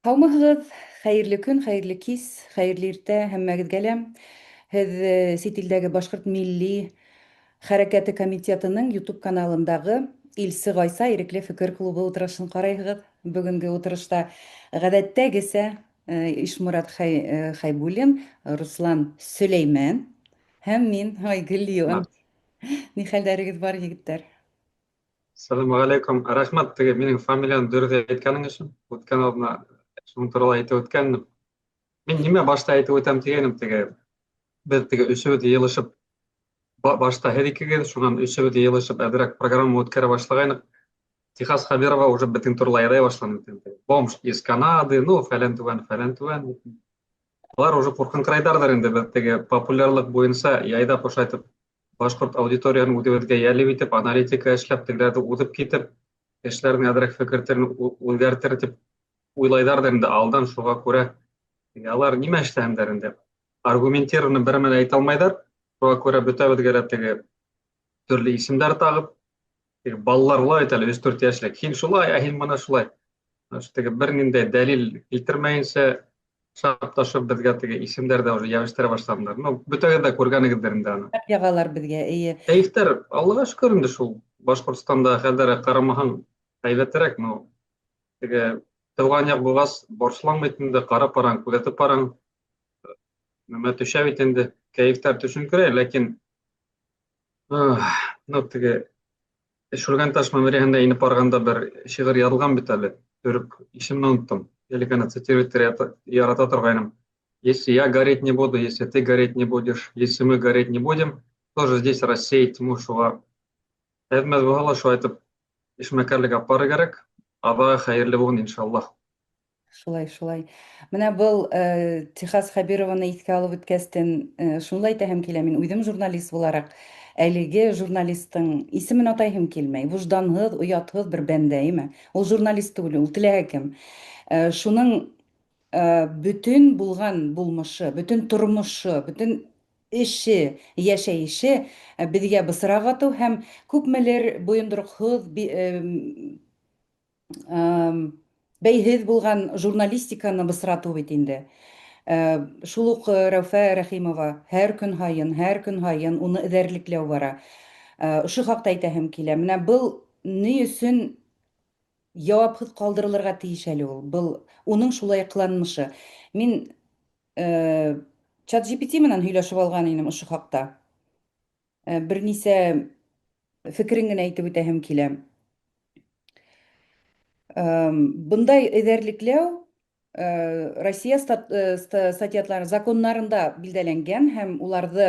Һаумыһығыҙ, хәйерле көн, хәйерле кис, хәйерле иртә һәммәгеҙгә лә. Һеҙ сит илдәге Башҡорт милли хәрәкәте комитетының YouTube каналындағы Илсе Ғайса ирекле фекер клубы утырышын ҡарайһығыҙ. Бөгөнгө утырышта ғәҙәттәгесә Ишморат Хәйбуллин, Руслан Сөләймән һәм мин, Айгөл Лион. Ни хәлдәрегеҙ бар, егеттәр? Сәләмәғәләйкүм. Рәхмәт теге минең фамилияны дөрөҫ әйткәнең өсөн. Үткән аҙна шуның турала әйтеп үткәнем. Мин нимә башта әйтеп үтәм тигәнем теге беҙ теге өсөбөҙ йыйылышып башта һеҙ икегеҙ, шунан өсөбөҙ йыйылышып әҙерәк программа үткәрә башлағайныҡ. Техас Хәбирова уже беҙҙең турала яҙай башланы. Бомж из Канады, ну, фәлән түгән, фәлән түгән. Улар уже ҡурҡыңҡырайҙарҙыр инде беҙ теге популярлыҡ буйынса яйҙап ошайтып башҡорт аудиторияһын үҙебеҙгә йәлеп итеп, аналитика эшләп, тегеләрҙе уҙып китеп, кешеләрҙең әҙерәк фекерҙәрен үҙгәртер тип уйлайҙарҙыр инде алдан, шуға күрә алар нимә эшләһендәр инде? Аргументированно бер нәмә лә әйтә алмайҙар, шуға күрә бөтәбеҙгә лә теге төрлө исемдәр тағып, теге балалар улай бит әле, өс-дүрт йәшлек, һин шулай, ә һин бына шулай. Теге бер ниндәй дәлил килтермәйенсә, шап та шоп беҙгә теге исемдәр ҙә уже йәбештерә башланылар. Ну, бөтәгеҙ ҙә күргәнегеҙҙер инде аны. Яғалар беҙгә, эйе. Кәйефтәр, Аллаға шөкөр инде шул. Башҡортостанда хәлдәре ҡарамаһаң һәйбәтерәк, но теге тыуған яҡ булғас, борсолаң бит инде, ҡарап бараң, күҙәтеп бараң. Нәмә төшә бит инде, кәйефтәр төшөнкөрәй, ләкин ну, теге Шүлгәнташ мәмерйәһендә инеп барғанда бер шиғыр яҙылған бит әле. Төрөк исемен оноттом. Элек аны цитировать ярата торғайным. Если я гореть не буду, если ты гореть не будешь, если мы гореть не будем, тоже здесь рассеять тьму шуға. Әҙ-мәҙ булһа ла шулай итеп эшмәкәрлек алып барыр кәрәк. Аҙағы хәйерле булһын, иншаллаһ. Шулай, шулай. Менә был Техас Хәбированы иҫкә алып үткәстен, шуны да әйтәһем килә, мин үзем журналист булараҡ, әлеге журналисттың исемен атайһым килмәй. Вожданһыҙ, оятһыҙ бер бәндә, әйме? Ул журналист түгел, ул теләһә кем. Шуның бөтен булган булмышы, бөтен тормышы, бөтен эше, йәшәеше беҙгә бысраҡ атыу һәм күпмелер бойондороҡһоҙ бәйһеҙ булған журналистиканы бысратыу бит инде. Шул уҡ Рәүфә Рәхимова һәр көн һайын, һәр көн һайын уны эҙәрлекләү бара. Ошо хаҡта әйтәһем килә. Менә был ни өсөн яуапһыҙ ҡалдырылырға тейеш әле ул? Был уның шулай ҡыланмышы. Мин чат GPT менән һөйләшеп алған инем ошо хаҡта. Бернисә фекерен генә әйтеп үтәһем килә. Бындай эҙәрлекләү Россия статьялары законнарында билдәләнгән һәм уларҙы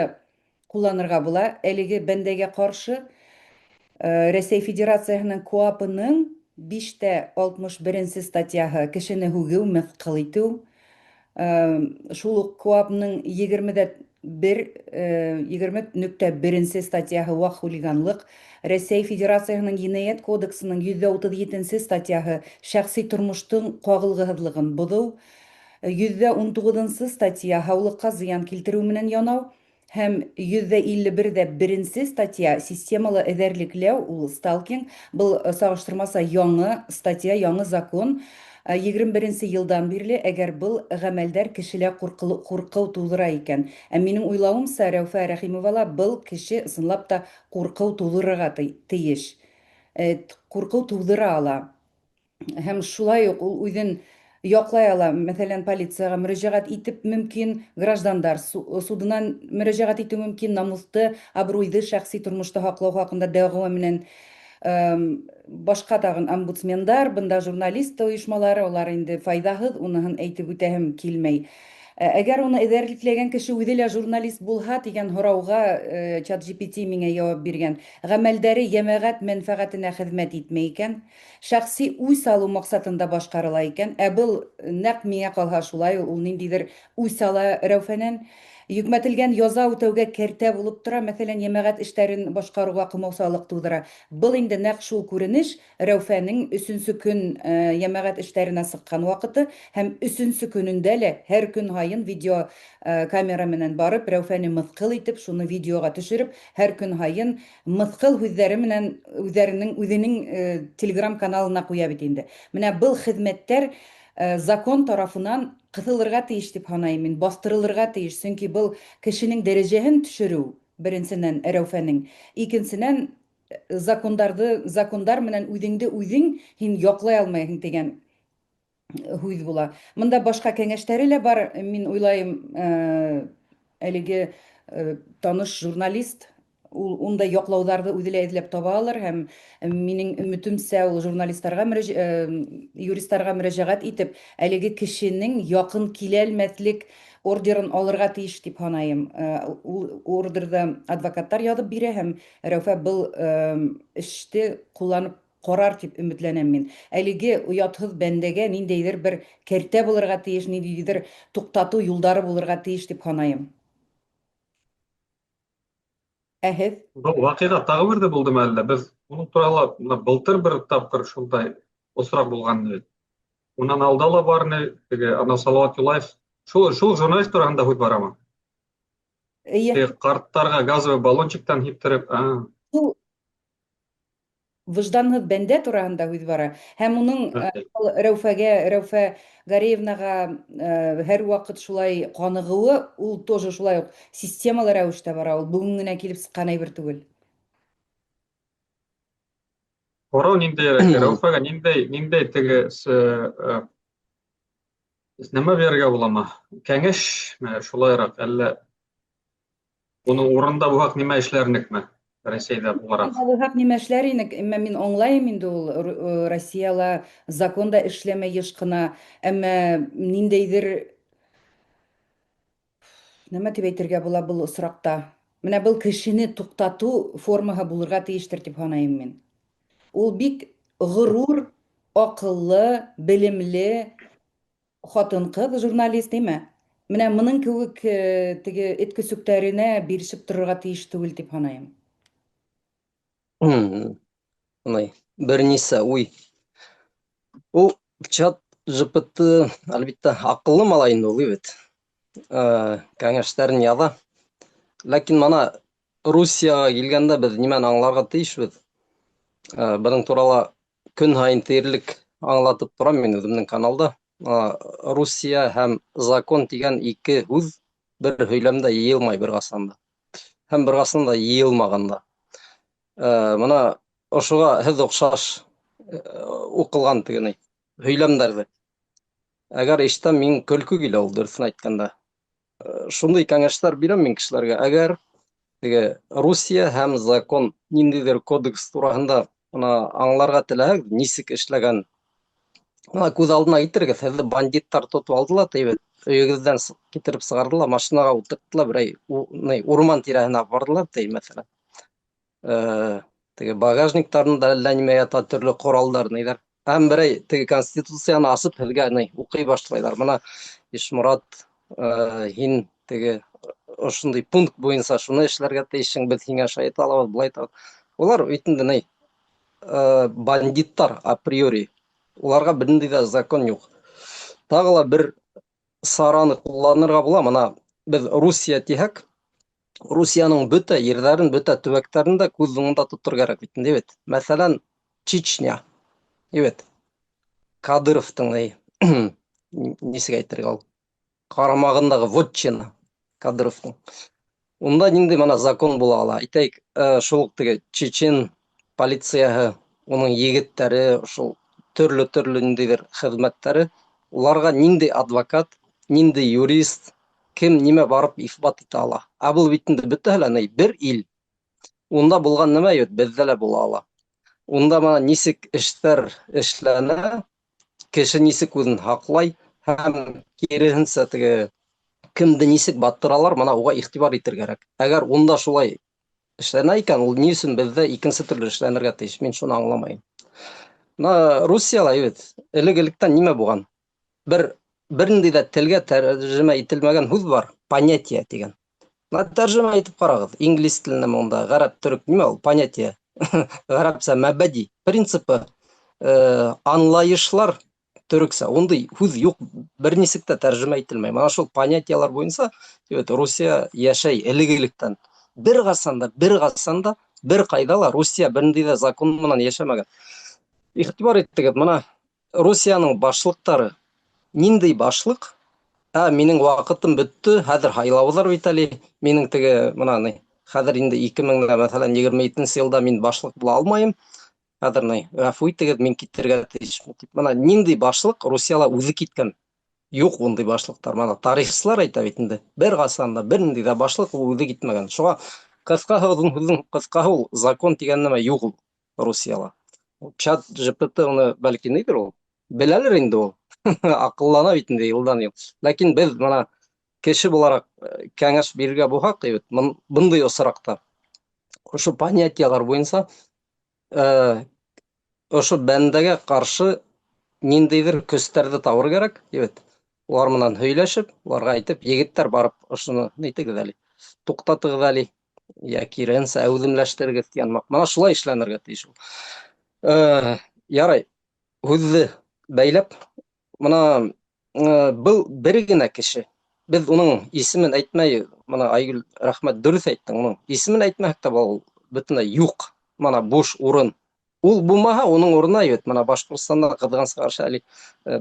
ҡулланырға була. Әлеге бәндәгә ҡаршы Рәсәй Федерацияһының КоАПының 5 тә 61-нсе статьяһы кешене һүгеү, мыҫҡыл итеү, Шул ук КоАПның 20 дә 1, 20.1-нсе статьяһы ваҡ хулиганлыҡ, Рәсәй Федерацияһының Енәйәт кодексының 137-нсе статьяһы шәхси тормоштоң ҡағылғыһыҙлығын боҙоу, 119-нсы статья һаулыҡҡа зыян килтереү менән янау, Һәм 151 дә беренсе статья системалы эҙәрлекләү, ул сталкинг, был сагыштырмаса яңы статья, яңы закон. 21-нче елдан бирле, әгәр был гамәлдәр кешелә куркыу тудыра икән. Ә минең уйлавымса, Рәүфә Рәхимовала был кеше ысынлап та куркыу тудырырга тиеш. Куркыу тудыра ала. Һәм шулай ук ул үзен яклай ала. Мәсәлән, полициягә мөрәҗәгать итеп мөмкин, граждандар судына мөрәҗәгать итү мөмкин, намусты, абруйды шәхси тормышта һаклау хакында дәгъва менән башка тагын омбудсмендар, бында журналист оешмалары, алар инде файдаһыз, уныһын әйтеп үтәһем килмәй. Әгәр уны эҙәрлекләгән кеше үҙе лә журналист булһа дигән һорауға чат GPT миңә яуап биргән. Гамәлдәре йәмәгать мәнфәгатенә хеҙмәт итмәй икән, шәхси үч алу максатында башкарыла икән. Ә был нәкъ миңә калһа шулай ул, ул ниндидер үч ала Рәүфәнән. Йөкмәтелгән яза үтәүгә кәртә булып тора, мәсәлән, йәмәгать эшләрен башкаруга комаусалык тудыра. Был инде нәкъ шул күренеш, Рәүфәнең өченче көн йәмәгать эшләренә сыккан вакыты һәм өченче көнендә лә һәр көн һаен видео камера менән барып, Рәүфәне мыскыл итеп, шуны видеога төшереп, һәр көн һаен мыскыл һүҙҙәре менән үҙҙәренең үзенең телеграм каналына ҡуя бит инде. Менә был хеҙмәттәр закон тарафынан кыҫылырға тейеш дип һанайым мин, баҫтырылырға тейеш, сөнки был кешенең дәрәҗәһен төшөрөү, беренсенән, Рәүфәнең, икенсенән, закондарды, закондар менән үҙеңде үҙең һин яҡлай алмайһың тигән һүҙ була. Монда башҡа кәңәштәре лә бар, мин уйлайым, әлеге таныш журналист ул ундай яҡлауҙарҙы үҙе лә эҙләп таба алыр һәм минең өмөтөмсә ул журналистларға юристарға мөрәҗәғәт итеп, әлеге кешенең яҡын киләлмәҫлек ордерын алырға тейеш дип һанайым. Ул ордерҙы адвокаттар яҙып бирә һәм Рәүфә был эште ҡулланып ҡарар дип өмөтләнәм мин. Әлеге оятһыҙ бәндәгә ниндәйҙер бер кәртә булырға тейеш, ниндәйҙер туҡтатыу юлдары булырға тейеш дип һанайым. Ә һеҙ? Был ваҡиға тағы бер ҙә булдымы әллә? Беҙ уның турала бына былтыр бер тапҡыр шундай осраҡ булған ине. Унан алда ла бар ине, теге анау Салауат Юлаев. Шул журналист тураһында һүҙ барамы? Эйе. Теге ҡарттарға газовый баллончиктан һиптереп, а. Шул выжданһыҙ бәндә тураһында һүҙ бара. Һәм уның Рәүфәгә, Рәүфә Гареевнаға һәр ваҡыт шулай ҡанығыуы, ул тоже шулай уҡ системалы рәүештә бара, ул бөгөн генә килеп сыҡҡан әйбер түгел. Һорау ниндәйерәк? Рәүфәгә ниндәй теге нәмә бирергә буламы? Кәңәшме шулайыраҡ, әллә уның урынында булһаҡ нимә эшләр инекме? Рәсәйҙә булараҡ. Урынында булһаҡ нимә эшләр инек? Әммә мин аңлайым инде ул Россияла закон да эшләмәй еш кына, әммә ниндәйҙер нәмә дип әйтергә була был осракта? Менә был кешене туҡтатыу формаһы булырға тейештер дип һанайым мин. Ул бик горур, аҡыллы, белемле хатын-ҡыҙ журналист, әйме? Менә моның кеүек теге эт көсөктәренә бирешеп торорға тейеш түгел дип һанайым. Мынай, бер нисә уй. Ул чат GPT, әлбиттә, аҡыллы малай инде ул, бит. Кәңәштәрен яҙа. Ләкин мана Русияға килгәндә беҙ нимәне аңларға тейешбеҙ? Бының турала көн һайын тиерлек аңлатып торам мин үҙемдең каналда. Русия һәм закон тигән ике һүҙ бер һөйләмдә йыйылмай бер ҡасан да. Һәм бер ҡасан да йыйылмаған да. Мына ошоға һеҙ оҡшаш уҡылған тигән һөйләмдәрҙе. Әгәр ишетәм, мин көлкө килә ул, дөрөҫөн әйткәндә. Шундай кәңәштәр бирәм мин кешеләргә. Әгәр теге Русия һәм закон ниндәйҙер кодекс тураһында мына аңларға теләһәгеҙ, нисек эшләгән, мына күҙ алдына килтерегеҙ, һеҙҙе бандиттар тотоп алдылар, тейбет, өйөгөҙҙән китереп сығарҙылар, машинаға ултырттылар, берәй урман тирәһенә барҙылар, тей, мәҫәлән. Теге багажниктарында әллә нимә ята, төрлө ҡоралдар, ниҙәр. Һәм берәй теге конституцияны асып һеҙгә ни уҡый башлайҙар. Мына Ишморат, һин теге ошондай пункт буйынса шуны эшләргә тейешһең, беҙ һиңә шай итә алабыҙ, былай итә алабыҙ. Улар бит инде ни, бандиттар априори. Уларға бер ниндәй ҙә закон юҡ. Тағы ла бер сараны ҡулланырға була. Мына беҙ Русия тиһәк, Русияның бөтә ерҙәрен, бөтә төбәктәрен дә күҙ уңында тоторға кәрәк бит инде, бит. Мәҫәлән, Чечня. Бит. Кадыровтың ни, нисек әйтергә ул? Ҡарамағындағы вотчина Кадыровтың. Унда ниндәй мына закон була ала? Әйтәйек, шул уҡ теге чечен полицияһы, уның егеттәре, шул төрлө-төрлө ниндәйҙер хеҙмәттәре, уларға ниндәй адвокат, ниндәй юрист, кем нимә барып иҫбат итә ала? Ә был бит инде бөтәһе лә ни, бер ил. Унда булған нәмә юҡ, беҙҙә лә була ала. Унда мына нисек эштәр эшләнә, кеше нисек үҙен һаҡлай һәм киреһенсә теге кемде нисек баттыралар, мына уға иғтибар итергә кәрәк. Әгәр унда шулай эшләнә икән, ул ни өсөн беҙҙә икенсе төрлө эшләнергә тейеш? Мин шуны аңламайым. Мына Русияла бит элек-электән нимә булған? Бер ниндәй ҙә телгә тәржемә ителмәгән һүҙ бар, понятие тигән. Мына тәржемә итеп ҡарағыҙ, инглиз теленә монда, ғәрәп, төрөк, нимә ул понятие? Ғәрәпсә мәбәди, принципы, аңлайышлар төрөксә, ундай һүҙ юҡ, бер нисек тә тәржемә ителмәй. Мына шул понятиелар буйынса, бит Русия йәшәй элек-электән. Бер ҡасан да, бер ҡасан да, бер ҡайҙа ла Русия бер ниндәй ҙә закон менән йәшәмәгән. Иғтибар иттегеҙ, мына Русияның башлыҡтары Ниндәй башлыҡ? Ә, минең ваҡытым бөттө, хәҙер һайлауҙар бит әле, минең теге, мына ни, хәҙер инде 2000 дә, мәҫәлән, 27 йылда мин башлыҡ була алмайым. Хәҙер ни, ғәфү итегеҙ, мин китергә тейешмен тип. Мына ниндәй башлыҡ Русияла үҙе киткән? Юҡ ундай башлыҡтар. Мына тарихсылар әйтә бит инде. Бер ҡасан да бер ниндәй ҙә башлыҡ ул үҙе китмәгән. Шуға ҡыҫҡаһы, оҙон һүҙҙең ҡыҫҡаһы, ул закон тигән нәмә юҡ ул Русияла. Чат GPT уны бәлки нидер ул беләлер инде ул. Аҡыллана бит инде йылдан йыл. Ләкин беҙ мына кеше булараҡ кәңәш бирергә булһаҡ, бит бындай осраҡта ошо понятиялар буйынса ошо бәндәгә ҡаршы ниндәйҙер көстәрҙе табыр кәрәк, бит. Улар менән һөйләшеп, уларға әйтеп, егеттәр, барып ошоно нитегеҙ әле, туҡтатығыҙ әле, йә киренсә әүҙемләштерегеҙ тигән. Мына шулай эшләнергә тейеш ул. Ярай, һүҙҙе бәйләп, мына был бер генә кеше. Беҙ уның исемен әйтмәй, мына Айгөл, рәхмәт, дөрөҫ әйттең, уның исемен әйтмәһәк тә был бөтөнләй юҡ. Мына буш урын. Ул булмаһа, уның урынына бит мына Башҡортостанда ҡыҙғанысҡа ҡаршы әле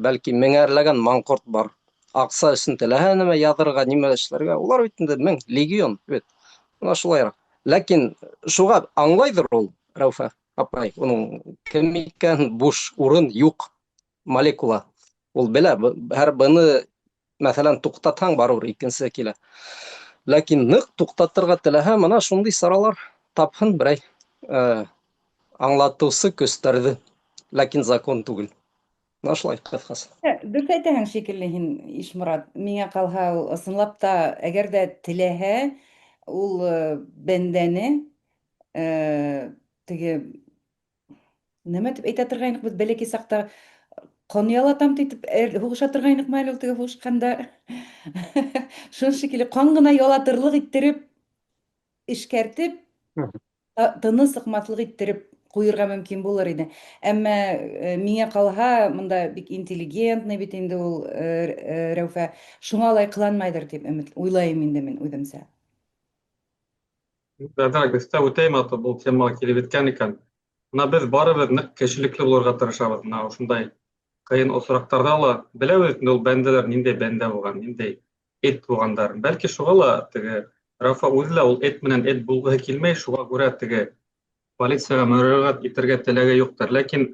бәлки меңәрләгән маңҡорт бар. Аҡса өсөн теләһә нәмә яҙырға, нимә эшләргә, улар бит инде мең легион бит. Мына шулайыраҡ. Ләкин шуға аңлайҙыр ул Рәүфә апай, уның кем икән, буш урын юҡ молекула. Ул белә, һәр быны, мәҫәлән, туҡтатһаң, барыбер икенсе килә. Ләкин ныҡ туҡтатырға теләһә, мына шундай саралар тапһын берәй аңлатыусы көстәрҙе, ләкин закон түгел. Мына шулай ҡыҫҡаса. Дөрөҫ әйтәһең шикелле һин, Ишморат. Миңә ҡалһа, ул ысынлап та, әгәр ҙә теләһә, ул бәндәне теге нәмә дип әйтә торғайныҡ беҙ бәләкәй саҡта, ҡан ялатам тип һуғыша торғайныҡмы әле ул теге һуғышҡанда? Шуның шикелле ҡан ғына ялатырлыҡ иттереп, эшкәртеп, тыны сыҡмаҫлыҡ иттереп ҡуйырға мөмкин булыр ине. Әммә миңә ҡалһа, мында бик интеллигентный бит инде ул Рәүфә. Шуңа алай ҡыланмайҙыр тип өмөт уйлайым инде мин үҙемсә. Әҙерәк өҫтәп үтәйем, аты был темаға килеп еткән икән. Мына беҙ барыбыҙ ныҡ кешелекле булырға тырышабыҙ. Мына ошондай ҡыйын осраҡтарҙа ла беләбеҙ инде ул бәндәләр ниндәй бәндә булған, ниндәй эт булғандар. Бәлки шуға ла теге Рафа үҙе лә ул эт менән эт булғыһы килмәй, шуға күрә теге полицияға мөрәжәғәт итергә теләге юҡтыр. Ләкин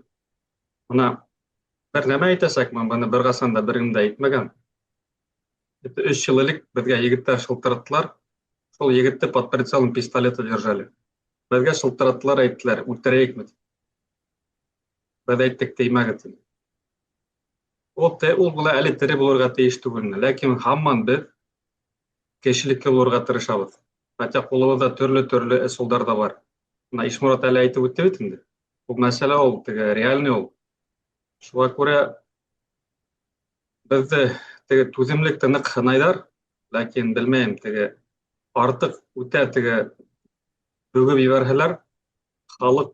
мына бер нәмә әйтәсәкмен, быны бер ҡасан да бер кем дә әйтмәгән. 3 йыл элек беҙгә егеттәр шылтыраттылар. Шул егетте под прицелом пистолета держали. Беҙгә шылтыраттылар, әйттеләр, үлтерәйекме тип. Беҙ әйттек, теймәгеҙ тип. Ул, ул була әле тере булырға тейеш түгел. Ләкин һаман беҙ кешелекле булырға тырышабыҙ. Хотя ҡулыбыҙҙа төрлө-төрлө ысулдар ҙа бар. Мына Ишморат әле әйтеп үтте бит инде. Ул мәсьәлә ул теге реальный ул. Шуға күрә беҙҙе теге түҙемлекте ныҡ һынайҙар, ләкин белмәйем, теге артыҡ үтә теге бөгөп ебәрһәләр, халыҡ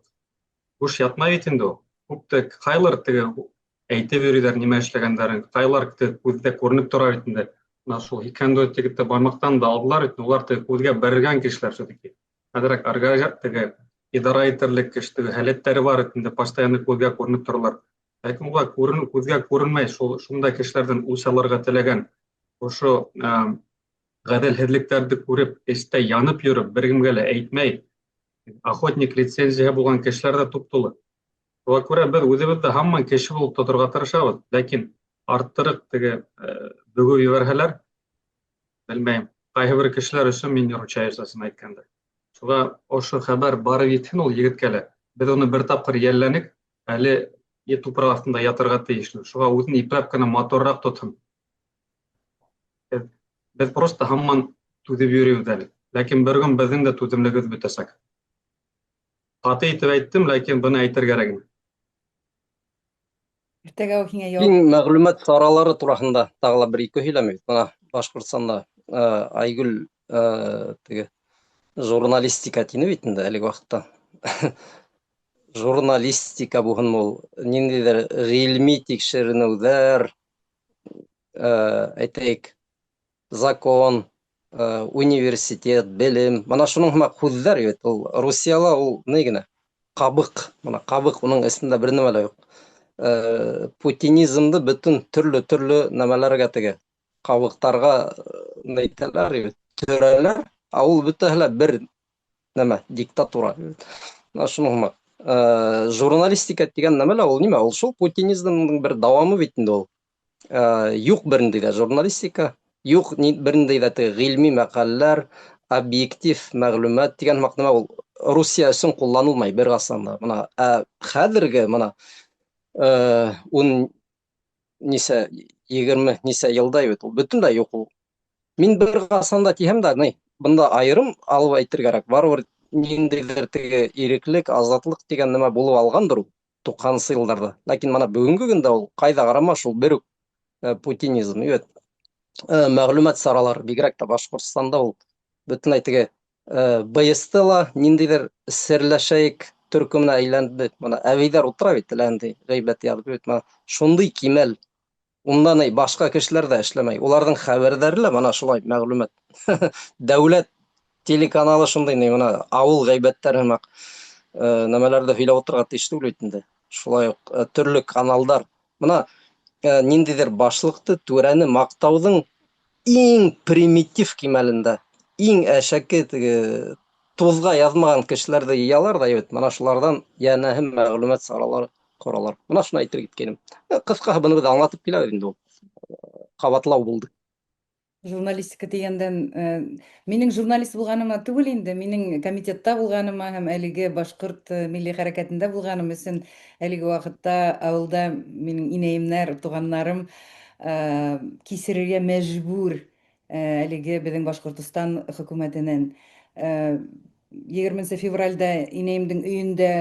буш ятмай бит инде ул. Күп тә ҡайлар теге әйтеп йөрөйҙәр нимә эшләгәндәрен, ҡайлар теге күҙҙә күренеп тора бит инде. Мына шул 84 егетте Баймаҡтан да алдылар бит, улар теге күҙгә бәрелгән кешеләр все-таки. Әҙерәк теге идара итерлек кеше, теге һәләттәре бар бит инде, постоянно күҙгә күренеп торалар. Ләкин улар күрен, күҙгә күренмәй, шул шундай кешеләрҙән үс алырға теләгән, ошо ғәҙелһеҙлектәрҙе күреп, эстә янып йөрөп, бер кемгә лә әйтмәй, охотник лицензияһы булған кешеләр ҙә туп-тулы. Шуға күрә беҙ үҙебеҙ ҙә һаман кеше булып тоторға тырышабыҙ, ләкин арттырыҡ теге бөгөп ебәрһәләр, белмәйем, ҡайһы бер кешеләр өсөн мин не ручаюсь, ысын әйткәндә. Шуға ошо хәбәр барып етһен ул егеткә лә. Беҙ уны бер тапҡыр йәлләнек, әле тупраҡ аҫтында ятырға тейешле. Шуға үҙен ипләп кенә матурыраҡ тотһон. Беҙ просто һаман түҙеп йөрөйбөҙ әле. Ләкин бер көн беҙҙең дә түҙемлегебеҙ бөтәсәк. Ҡаты итеп әйттем, ләкин быны әйтергә кәрәк ине. Иртәгә үк һиңә яуап. Киң мәғлүмәт саралары тураһында тағы ла бер ике һөйләмәй. Бына Башҡортостанда Айгөл теге журналистика тине бит инде әлеге ваҡытта. Журналистика булһынмы ул, ниндәйҙер ғилми тикшеренеүҙәр, әйтәйек, закон, университет, белем, мына шуның һымаҡ һүҙҙәр бит ул Русияла ул ни генә? Ҡабыҡ, мына ҡабыҡ, уның эсендә бер нәмә лә юҡ. Путинизмды бөтөн төрлө-төрлө нәмәләргә теге ҡабыҡтарға әйтәләр, төрәләр, ә ул бөтәһе лә бер нәмә, диктатура. Менә шуның һымаҡ. Журналистика тигән нәмә лә ул нимә? Ул шул путинизмның бер дауамы бит инде ул. Юҡ берниндәй ҙә журналистика, юҡ берниндәй ҙә теге ғилми мәҡәләләр, объектив мәғлүмәт тигән һымаҡ нәмә ул Русия өсөн ҡулланылмай бер ҡасан да. Мына ә хәҙерге мына ун нисә, 20 нисә йылда бит ул бөтөнләй юҡ ул. Мин бер ҡасан да тиһәм дә, ни, бында айырым алып әйтергә кәрәк. Барыбер ниндәйҙер теге иреклек, азатлыҡ тигән нәмә булып алғандыр ул 90-нсы йылдарҙа. Ләкин мына бөгөнгө көндә ул ҡайҙа ҡарама шул бер үк путинизм. Бит мәғлүмәт саралары бигерәк тә Башҡортостанда ул бөтөнләй теге БСТ ла ниндәйҙер серләшәйек төркөмөнә әйләнде. Мына әбейҙәр ултыра бит әле андый ғәйбәт яҙып бит. Мына шундай кимәл. Ундан башҡа кешеләр ҙә эшләмәй. Уларҙың хәбәрҙәре лә мына шулай мәғлүмәт. Дәүләт телеканалы шундай ни, мына ауыл ғәйбәттәре һымаҡ нәмәләрҙе һөйләп ултырырға тейеш түгел бит инде. Шулай уҡ төрлө каналдар. Мына ниндәйҙер башлыҡты, түрәне маҡтауҙың иң примитив кимәлендә, иң әшәке теге туҙға яҙмаған кешеләрҙе йыялар ҙа бит. Мына шуларҙан йәнәһе мәғлүмәт саралары ҡоралар. Мына шуны әйтергә киткәйнем. Ҡыҫҡаһы быны беҙ аңлатып киләбеҙ инде ул. Ҡабатлау булды. Журналистика тигәндән, минең журналист булғаныма түгел инде, минең комитетта булғаныма һәм әлеге башҡорт милли хәрәкәтендә булғаным өсөн әлеге ваҡытта ауылда минең инәйемнәр, туғаннарым кисерергә мәжбүр әлеге беҙҙең Башҡортостан хөкүмәтенән. 20 февральдә инәйемдең өйөндә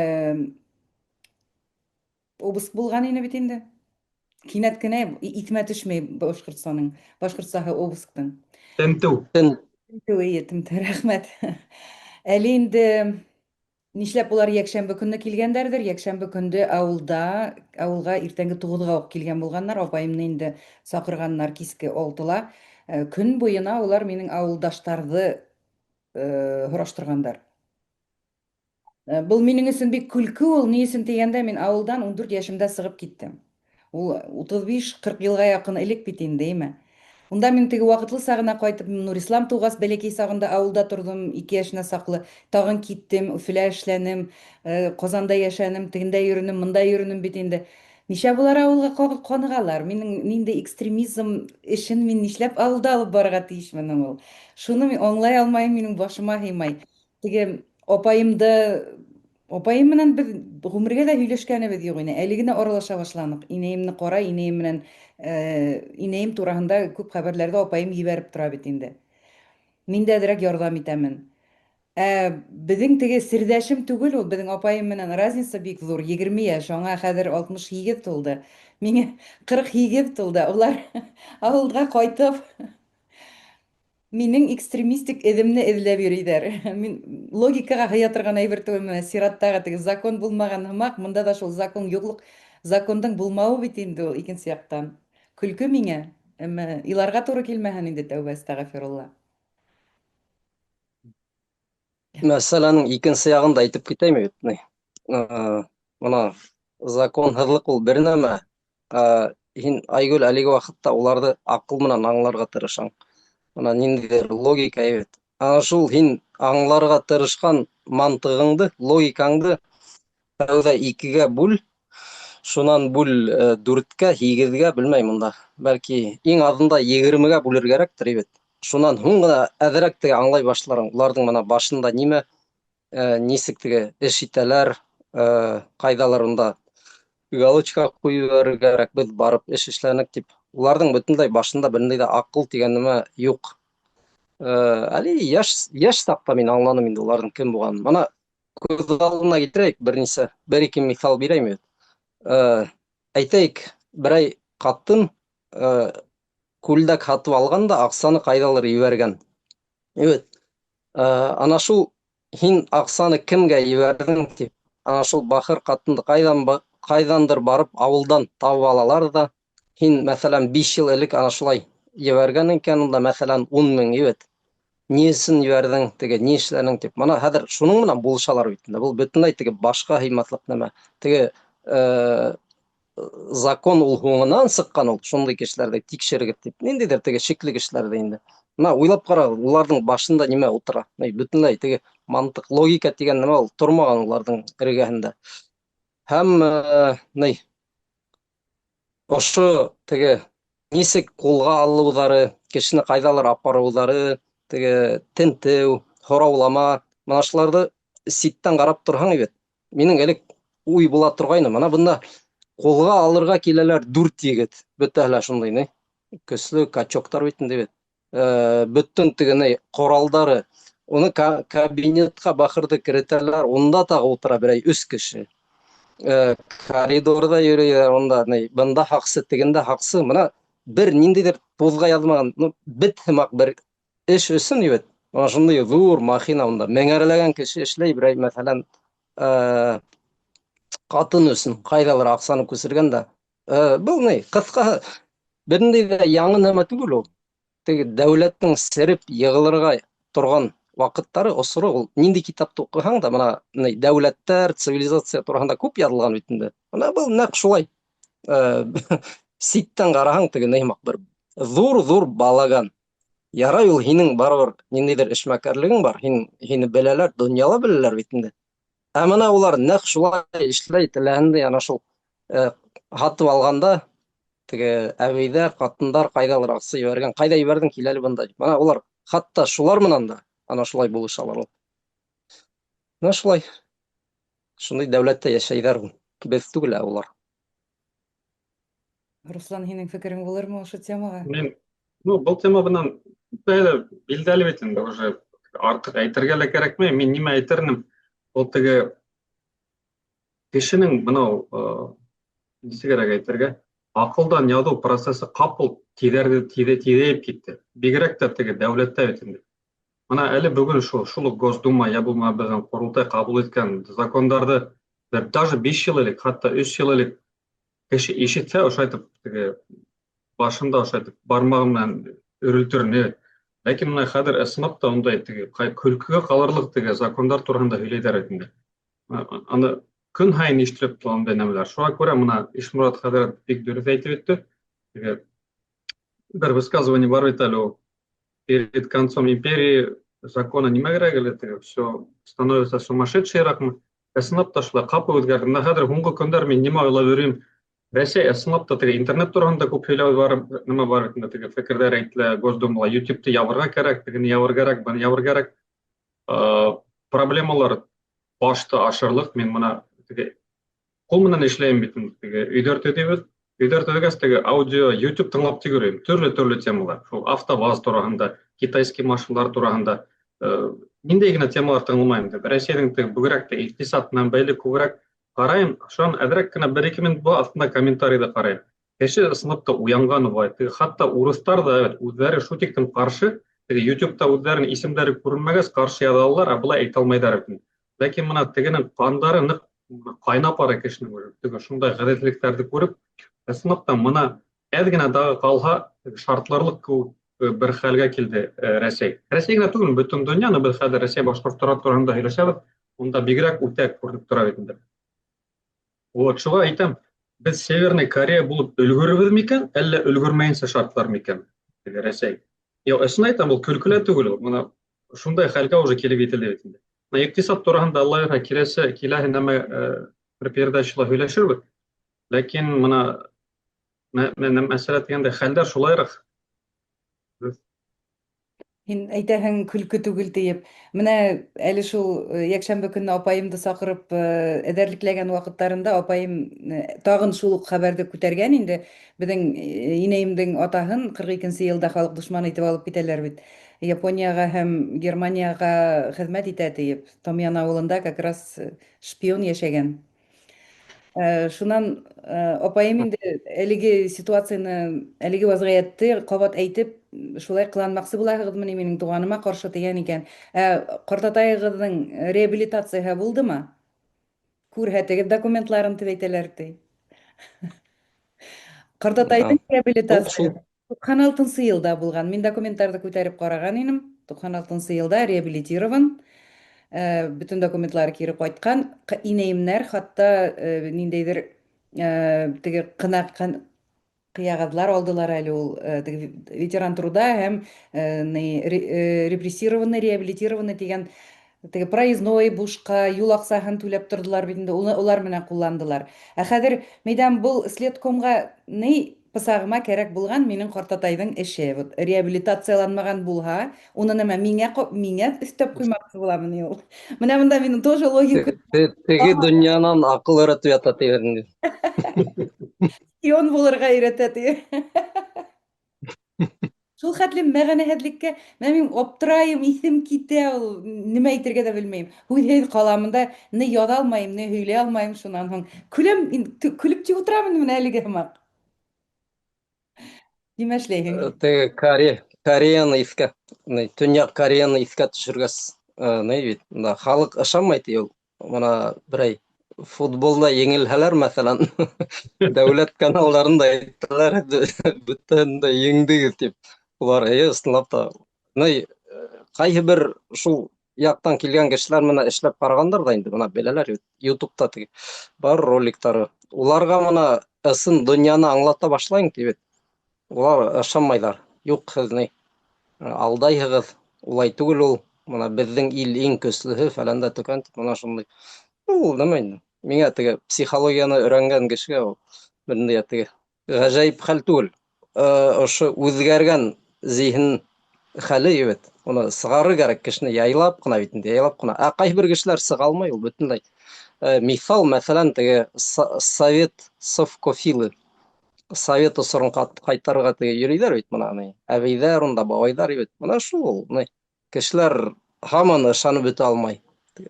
обыск булған ине бит инде. Кинәт кенә иҫемә төшмәй Башҡортостаның, башҡортсаһы обысктың. Тентеү. Тентеү, эйе, тентеү, рәхмәт. Әле инде нишләп улар йәкшәмбе көнне килгәндәрҙер? Йәкшәмбе көндө ауылда, ауылға иртәнге 9-ға уҡ килгән булғаннар. Апайымны инде саҡырғаннар киске 6-ла. Көн буйына улар минең ауылдаштарҙы һораштырғандар. Был минең өсөн бик көлкө ул, ни өсөн тигәндә мин ауылдан 14 йәшемдә сығып киттем. Ул 35-40 йылға яҡын элек бит инде, әйме? Унда мин теге ваҡытлы сағына ҡайтып, Нурислам туғас бәләкәй сағында ауылда торҙом, 2 йәшенә саҡлы. Тағын киттем, Өфөлә эшләнем, Ҡазанда йәшәнем, тегендә йөрөнөм, мында йөрөнөм бит инде. Нисә булар ауылға ҡанығалар? Минең ниндәй экстремизм эшен мин нишләп ауылда алып барырға тейешмен ул? Шуны мин аңлай алмайым, минең башыма һыймай. Теге апайымды, апайым менән беҙ ғүмергә лә һөйләшкәнебеҙ юҡ ине. Әле генә аралаша башланыҡ. Инәйемне ҡарай, инәйем менән, инәйем тураһында күп хәбәрләрҙе апайым ебәреп тора бит инде. Мин дә әҙерәк ярҙам итәмен. Беҙҙең теге серҙәшем түгел ул, беҙҙең апайым менән разница бик ҙур, 20 йәш, аңа хәҙер 68 тулды. Миңә 48 тулды. Улар ауылға ҡайтып минең экстремистик эҙемде эҙләп йөрөйҙәр. Мин логикаға һыя торған әйбер түгел, менә сираттағы теге закон булмаған һымаҡ, мында да шул закон юҡлыҡ, закондың булмауы бит инде ул икенсе яҡтан. Көлкө миңә, әммә иларға тура килмәһен инде, тәүбә әстәғфирулла. Мәсьәләнең икенсе яғын да әйтеп китәйме бит, ни? Мына законһыҙлыҡ ул бер нәмә. Һин, Айгөл, әлеге ваҡытта уларҙы аҡыл менән аңларға тырышаң. Мына ниндәйҙер логика бит. Ана шул һин аңларға тырышҡан мантығыңды, логикаңды тәүҙә 2-гә бүл, шунан бүл, 4-кә, 8-гә, белмәйем унда. Бәлки иң аҙында 20-гә бүлергә кәрәктер бит. Шунан һуң ғына әҙерәк теге аңлай башларың. Уларҙың мына башында нимә, нисек теге эш итәләр, ҡайҙалар унда галочка ҡуйып ебәрергә кәрәк, беҙ барып эш эшләнек тип. Уларҙың бөтөнләй башында берниндәй ҙә аҡыл тигән нәмә юҡ. Әле йәш саҡта мин аңланым инде уларҙың кем булғанын. Мына күҙ алдына килтерәйек, бер ике миҫал бирәйем бит. Әйтәйек, берәй ҡатын, күлдәк һатып алған да аҡсаны ҡайҙалыр ебәргән. Evet. Ана шул һин аҡсаны кемгә ебәрҙең тип, ана шул бахыр ҡатынды ҡайҙандыр барып ауылдан табып алалар ҙа, һин, мәҫәлән, 5 йыл элек ана шулай ебәргән икән, унда, мәҫәлән, 10 мең, evet. Ни өсөн ебәрҙең, теге ни эшләнең тип. Мына хәҙер шуның менән булышалар бит инде. Был бөтөнләй теге башҡа һыймаҫлыҡ нәмә. Теге, Закон ул һуңынан сыҡҡан ул, шундай кешеләрҙе тикшерегеҙ тип. Ниндәйҙер теге шикле кешеләрҙе инде. Мына уйлап ҡарағыҙ, уларҙың башында нимә ултыра? Бөтөнләй теге мантыҡ, логика тигән нәмә ул тормаған уларҙың эргәһендә. Һәм ни ошо теге нисек ҡулға алыуҙары, кешене ҡайҙалыр апарыуҙары, теге тентеү, һораулама, мына шуларҙы ситтән ҡарап торһаң бит, минең элек уй була торғайны. Мына бында ҡулға алырға киләләр дүрт егет, бөтәһе лә шундай, ни, көслө качоктар бит инде бит. Бөтөн теге ни ҡоралдары, уны кабинетҡа бахырҙы керетәләр, унда тағы ултыра берәй өс кеше. Коридорҙа йөрөйҙәр, унда ни, бында һаҡсы, тегендә һаҡсы. Мына бер ниндәйҙер туҙға яҙмаған, ну, бет һымаҡ бер эш өсөн бит. Мына шундай ҙур махина унда меңәрләгән кеше эшләй, берәй, мәҫәлән, ҡатын өсөн ҡайҙалыр аҡсаны күсергән дә. Был ни, ҡыҫҡаһы, бер ниндәй ҙә яңы нәмә түгел ул. Теге дәүләттең сереп йығылырға торған ваҡыттары, осоро ул. Ниндәй китапты уҡыһаң да, мына ни дәүләттәр, цивилизация тураһында күп яҙылған бит инде. Мына был нәҡ шулай. Ситтән ҡараһаң, теге ни һымаҡ бер ҙур-ҙур балаган. Ярай ул һинең барыбер ниндәйҙер эшмәкәрлегең бар, һин һине беләләр, донъяла беләләр бит инде. Ә мына улар нәҡ шулай эшләй, теләһендә ана шул һатып алғанда теге әбейҙәр, ҡатындар ҡайҙалыр аҡса ебәргән, ҡайҙа ебәрҙең, кил әле бында тип. Мына улар хатта шулар менән дә ана шулай булышалар ул. Мына шулай. Шундай дәүләттә йәшәйҙәр ул. Беҙ түгел, ә улар. Руслан, һинең фекерең булырмы ошо темаға? Мин, ну, был тема менән бөтәһе билдәле бит инде, уже артыҡ әйтергә лә кәрәкмәй. Мин нимә әйтер инем, ул теге кешенең бынау, нисегерәк әйтергә, аҡылдан яҙыу процессы ҡапыл тиҙәрҙе, тиҙе, тиҙәйеп китте. Бигерәк тә теге дәүләттә бит инде. Мына әле бөгөн шул уҡ Госдума, я булмаһа беҙҙең ҡоролтай ҡабул иткән закондарҙы бер даже 5 йыл элек, хатта 3 йыл элек кеше ишетһә, ошайтып теге башында ошайтып бармағы менән өрөлтөр ине. Ләкин мына хәҙер ысынлап та ундай теге көлкөгә ҡалырлыҡ теге закондар тураһында һөйләйҙәр бит инде. Аны көн һайын ишетелеп тора ундай нәмәләр. Шуға күрә мына Ишморат хәҙрәт бик дөрөҫ әйтеп үтте. Теге бер высказывание бар бит әле ул. Перед концом империи закона нимә кәрәк әле, теге все становится сумасшедшийракмы? Ысынлап та шулай ҡапыл үҙгәрҙе. Мына хәҙер һуңғы көндәр мин нимә уйлап йөрөйөм? Рәсәй ысынлап та теге интернет тураһында күп һөйләү бар, нәмә бар бит инде, теге фекерҙәр әйтелә, Госдумала YouTube'ты ябырға кәрәк, тегене ябырға кәрәк, быны ябырға кәрәк. Проблемалар башты ашырлыҡ. Мин мына теге ҡул менән эшләйем бит инде, теге өйҙәр төҙөйбөҙ. Өйҙәр төҙөгәс, теге аудио YouTube тыңлап тик йөрөйөм. Төрлө-төрлө темалар. Шул АвтоВАЗ тураһында, китайский машиналар тураһында, ниндәй генә темалар тыңламайым. Рәсәйҙең теге бөгөрәк тә иҡтисад менән бәйле күберәк ҡарайым. Шунан әҙерәк кенә бер-ике минут була, аҫтында комментарийҙы ҡарайым. Кеше ысынлап та уянған буғай. Теге хатта урыҫтар ҙа бит үҙҙәре шул тиклем ҡаршы, теге YouTube'та үҙҙәренең исемдәре күренмәгәс ҡаршы яҙа алалар, ә былай әйтә алмайҙар бит. Ләкин мына тегенең ҡандары ныҡ ҡайнап бара кешенең уже. Теге шундай ғәҙелһеҙлектәрҙе күреп, ысынлап та мына әҙ генә дағы ҡалһа, шартларлыҡ кеүек бер хәлгә килде Рәсәй. Рәсәй генә түгел, бөтөн донъяны беҙ хәҙер Рәсәй Башҡортостан тураһында һөйләшәбеҙ. Унда бигерәк үтә күренеп тора бит инде. Вот шуға әйтәм, беҙ Северный Корея булып өлгөрөрбөҙ микән, әллә өлгөрмәйенсә шартлар микән? Теге Рәсәй. Юҡ, ысын әйтәм, ул көлкө лә түгел ул. Мына шундай хәлгә уже килеп етелде бит инде. Мына иҡтисад тураһында Алла бирһә, киләсе, киләһе нәмә, бер передачала һөйләшербеҙ. Ләкин мына мәсьәлә тигәндә хәлдәр шулайыраҡ. Һин әйтәһең көлкө түгел тиеп. Менә әле шул якшәмбе көнне апайымды саҡырып эҙәрлекләгән ваҡыттарында апайым тағын шул уҡ хәбәрҙе күтәргән инде. Беҙҙең инәйемдең атаһын 42 йылда халыҡ дошманы итеп алып китәләр бит. Японияға һәм Германияға хеҙмәт итә тиеп. Томьян ауылында как раз шпион йәшәгән. Шунан апайым инде әлеге ситуацияны, әлеге вәзгыятьте ҡабат әйтеп, шулай ҡыланмаҡсы булаһығыҙмы ни минең туғаныма ҡаршы тигән икән. Ә ҡартатайығыҙҙың реабилитацияһы булдымы? Күрһәтегеҙ документларын тип әйтәләр ти. Ҡартатайҙың реабилитацияһы 96 йылда булған. Мин документтарҙы күтәреп ҡараған инем. 96 йылда реабилитирован. Бөтөн документлары кире ҡайтҡан. Инәйемдәр хатта ниндәйҙер Теге кына кыягазлар алдылар әле ул теге ветеран труда һәм репрессированный, реабилитированный дигән теге проездной бушка юл акчасын түләп тордылар бит инде, улар менән кулландылар. Ә хәзер мәйдан был следкомга ни пысагыма кәрәк булган минем картатайның эше. Вот реабилитацияланмаган булһа, уны нәмә миңа миңа өстәп куймакчы буламыни ул? Менә монда минем тоже логика. Теге дөньянан акыл өйрәтеп ята дигән. Шпион булырга өйрәтә ди. Шул хәтле мәгънәһезлеккә, менә мин аптырайым, исем китә ул, нимә әйтергә дә белмим. Һүҙһеҙ ҡалам да, ни яҙа алмайым, ни һөйләй алмайым шунан һуң. Көләм, көлөп тик утырам инде менә әлеге һымаҡ. Нимә эшләйһең? Теге Корея, Кореяны иҫкә, Төньяҡ Кореяны иҫкә төшөргәс, ни бит, халыҡ ышанмай ти ул. Мына берәй футболда еңелһәләр, мәҫәлән, дәүләт каналларында әйтәләр, бөтәһен дә еңдегеҙ тип. Улар эйе, ысынлап та. Ни, ҡайһы бер шул яҡтан килгән кешеләр менән эшләп ҡарағандар ҙа инде, бына беләләр бит, YouTube'та теге бар роликтары. Уларға мына ысын донъяны аңлата башлайың ти бит. Улар ышанмайҙар. Юҡ, һеҙ ни, алдайһығыҙ, улай түгел ул. Мына беҙҙең ил иң көслөһө, фәлән дә төкән тип, мына шундай. Ул нәмә инде? Миңә теге психологияны өйрәнгән кешегә ул бернинди теге ғәжәйеп хәл түгел. Ошо үҙгәргән зиһен хәле бит. Уны сығарыр кәрәк кешене яйлап ҡына бит инде, яйлап ҡына. Ә ҡайһы бер кешеләр сыға алмай ул бөтөнләй. Миҫал, мәҫәлән, теге совет совкофилы совет осорон ҡайтарырға теге йөрөйҙәр бит мына ни. Әбейҙәр унда, бабайҙар бит. Мына шул ул, ни. Кешеләр һаман ышанып бөтә алмай.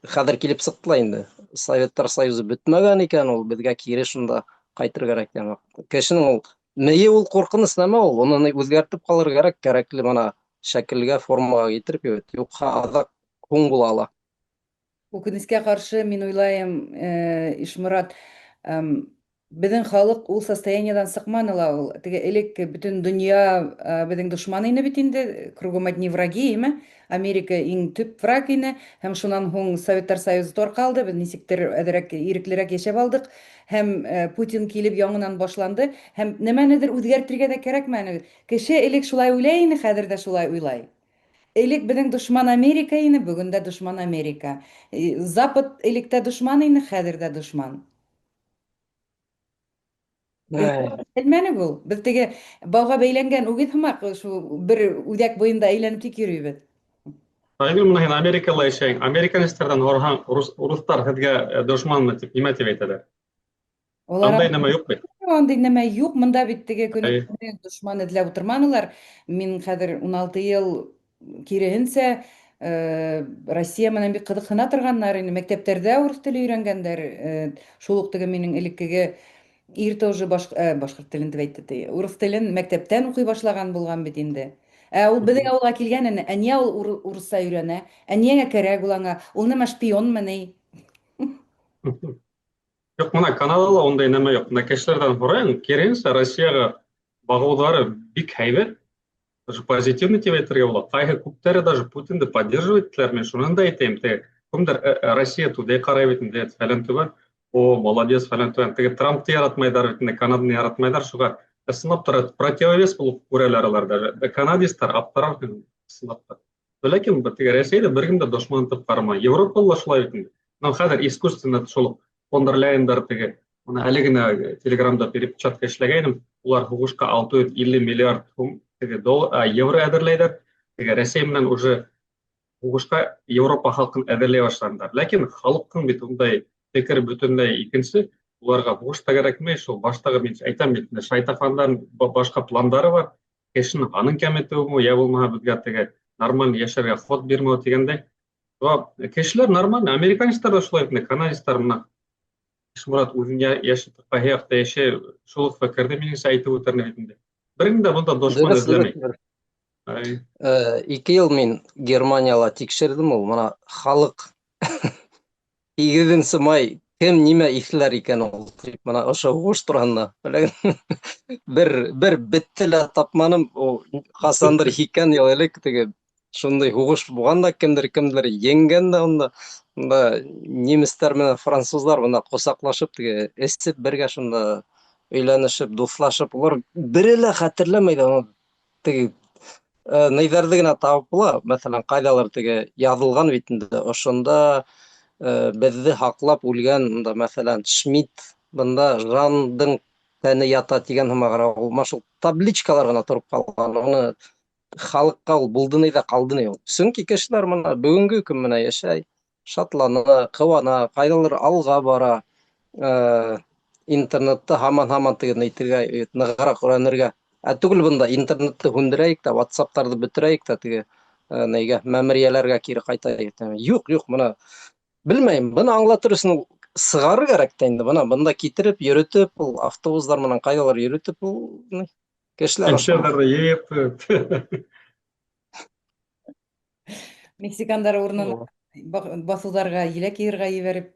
Хәҙер килеп сыҡты ла инде. Советтар Союзы бөтмәгән икән ул, беҙгә кире шунда ҡайтыр кәрәк тигән. Кешенең ул мейе ул ҡурҡыныс нәмә ул, уны үҙгәртеп ҡалыр кәрәк, кәрәкле мына шәкелгә, формаға килтереп бит. Юҡһа аҙаҡ һуң була ала. Үкенескә каршы, мин уйлайым, Ишморат, беҙҙең халыҡ ул состояниедан сыҡманы ла ул. Теге элек бөтөн донъя беҙҙең дошман ине бит инде, кругом одни враги, име? Америка иң төп враг ине, һәм шунан һуң Советтар Союзы тарҡалды, беҙ нисектер әҙерәк иреклерәк йәшәп алдыҡ, һәм Путин килеп яңынан башланды, һәм нәмәнедер үҙгәртергә дә кәрәкмәне. Кеше элек шулай уйлай ине, хәҙер дә шулай уйлай. Элек беҙҙең дошман Америка ине, бөгөн дә дошман Америка. Запад элек тә дошман ине, хәҙер дә дошман. Белмәнек ул. Беҙ теге бауға бәйләнгән үгеҙ һымаҡ шул бер үҙәк буйында әйләнеп тик йөрөйбөҙ. Айгөл, мына һин Америкала йәшәйһең. Американецтарҙан һораһаң, урыҫтар һеҙгә дошманмы тип, нимә тип әйтәләр? Улар Андай нәмә юҡ бит. Андай нәмә юҡ. Мында бит теге көнө дошман эҙләп ултырманылар. Мин хәҙер 16 йыл киреһенсә, Россия менән бик ҡыҙыҡһына торғаннар ине. Мәктәптәрҙә урыҫ теле өйрәнгәндәр. Шул уҡ теге минең элеккеге ир тоже башҡорт телен тип әйтте, ти. Урыҫ телен мәктәптән уҡый башлаған булған бит инде. Ә ул беҙҙең ауылға килгән ине. Ә ниә ул урыҫса өйрәнә? Ә ниңә кәрәк ул аңа? Ул нәмә шпионмы ни? Юҡ, мына Канадала ундай нәмә юҡ. Мына кешеләрҙән һорайым, киреһенсә, Россияға бағыуҙары бик һәйбәт. Даже позитивный тип әйтергә була. Ҡайһы күптәре даже Путинды поддерживать итәләр. Мин шунан да әйтәйем, теге кемдер Россия Today ҡарай бит инде, фәлән түгел. О, молодец, фәлән түгел. Теге Трампты яратмайҙар бит инде, Канаданы яратмайҙар. Шуға ысынлап тора противовес булып күрәләр улар даже. Канадецтар аптырар ысынлап та. Ләкин теге Рәсәйҙә бер кем дә дошман итеп ҡарамай. Европала шулай бит инде. Но хәҙер искусственно шул фон дер Ляйендар теге, мына әле генә Телеграмда перепечатка эшләгәйнем, улар һуғышҡа 650 миллиард һум теге евро әҙерләйҙәр. Теге Рәсәй менән уже һуғышҡа Европа халҡын әҙерләй башланылар. Ләкин халыҡтың бит ундай фекер бөтөнләй икенсе. Уларға һуғыш та кәрәкмәй, шул баштағы мин әйтәм бит, шайтафандан башҡа пландары бар. Кешенең һанын кәметеүме, йә булмаһа беҙгә теге нормаль йәшәргә ход бирмәү тигәндәй. Кешеләр нормаль, американецтар ҙа шулай бит, канадецтар мына Ишморат үҙен йәше ҡайһы яҡта йәшәй, шул уҡ фекерҙе минеңсә әйтеп үтер бит инде. Бер кем дә бында дошман эҙләмәй. 2 йыл мин Германияла тикшерҙем ул, мына халыҡ 8 май кем нимә иҫләр икән ул тип, мына ошо һуғыш тураһында. Бер бетте лә тапманым, ул ҡасандыр 80 йыл элек теге Шундай һуғыш булған да, кемдер кемдер еңгән дә унда. Унда немецтар менән француздар бында ҡосаҡлашып теге эсеп бергә шунда өйләнешеп, дуҫлашып, улар бере лә хәтерләмәй ҙә уны. Теге э, нейҙәрҙе генә табып була, мәҫәлән, ҡайҙалыр теге яҙылған бит инде, ошонда э, беҙҙе һаҡлап үлгән, унда, мәҫәлән, Шмидт, бында Жандың тәне ята тигән һымағыраҡ, ул шул табличкалар ғына тороп ҡалған, уны халыҡҡа ул булды ни ҙә ҡалды ни ул. Сөнки кешеләр мына бөгөнгө көн менән йәшәй, шатлана, ҡыуана, ҡайҙалыр алға бара. Э, интернетты һаман-һаман теге әйтергә, нығыраҡ өйрәнергә. Ә түгел бында интернетты һүндерәйек тә, WhatsApp-тарҙы бөтөрәйек тә теге э, нейгә, мәмерйәләргә кире ҡайтайыҡ. Юҡ, юҡ, мына белмәйем, быны аңлатыр өсөн ул сығарыр кәрәк тә инде. Бына бында китереп, йөрөтөп, ул автобустар менән ҡайҙалыр йөрөтөп, ул кешеләр Пенсионерҙы йыйып. Мексикандар урынына баҫыуҙарға еләк йыйырға ебәреп.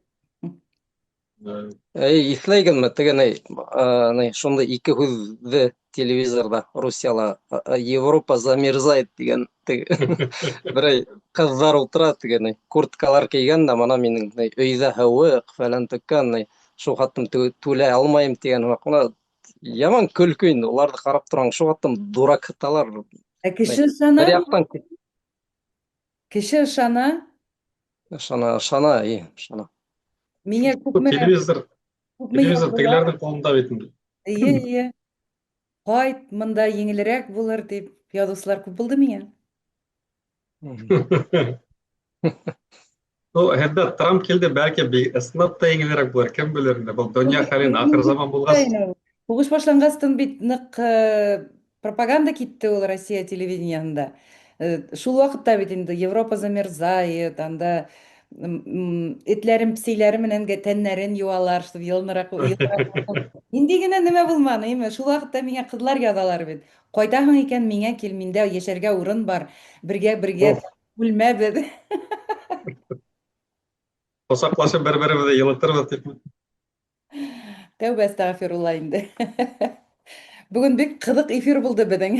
Әй, иҫләйгенме, теге ни, ни, шундай ике һүҙҙе телевизорҙа Русияла Европа замерзает тигән теге берәй ҡыҙҙар ултыра теге ни, курткалар кейгән дә, мына минең ни, өйҙә һыуыҡ, фәлән төккән, ни, шул хаттым түләй алмайым тигән һымаҡ. Мына яман көлкө инде, уларҙы ҡарап торһаң, шул хаттым дуракыталар. Ә кеше ышана? Бер яҡтан Кеше ышана? Ышана, ышана, и, ышана. Миңә күпме Телевизор, күпме телевизор яҙҙылар? тегеләрҙең ҡулында бит инде. Эйе, эйе. Ҡайт, мында еңелерәк булыр тип яҙыусылар күп булды миңә. Ну, һеҙҙә Трамп килде, бәлки ысынлап та еңелерәк булыр, кем белер инде, был донъя хәлен ахыр заман булғас. Һуғыш башланғастан бит ныҡ э, пропаганда китте ул Россия телевидениеһында. Э, шул ваҡытта бит инде Европа замерзает, анда этләрен, песәйләре менән тәннәрен юалар, чтобы йылыныраҡ. Ниндәй генә нәмә булманы, име? Шул ваҡытта миңә ҡыҙлар яҙалар бит. Ҡайтаһың икән, миңә кил, миндә йәшәргә урын бар. Бергә бергә үлмәбеҙ. Ҡосаҡлашып бер-беребеҙҙе йылытырбыҙ тип. Тәүбә әстәғфирулла инде. Бөгөн бик ҡыҙыҡ эфир булды беҙҙең.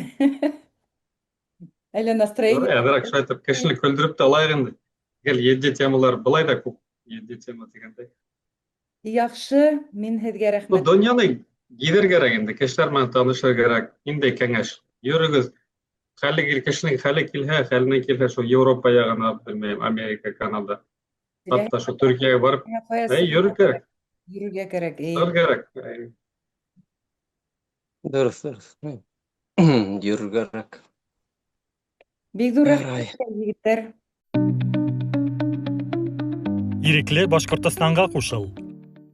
Әллә настроение. Әҙерәк шулай итеп кешене көлдөрөп тә алайыҡ инде. Гел етди темалар былай ҙа күп етди тема тигәндәй. Яҡшы, мин һеҙгә рәхмәт. Донъяны гиҙер кәрәк инде, кешеләр менән танышыр кәрәк. Ниндәй кәңәш? Йөрөгөҙ. Хәле кил, кешенең хәле килһә, хәленән килһә, шул Европа яғына, белмәйем, Америка, Канада. Хатта шул Төркиәгә барып, әй, йөрөр кәрәк. Йөрөргә кәрәк, әй. Йөрөр кәрәк. Әй. Дөрөҫ, дөрөҫ. Йөрөр кәрәк. Бик ҙур рәхмәт, егеттәр. Ирекле Башҡортостанға ҡушыл.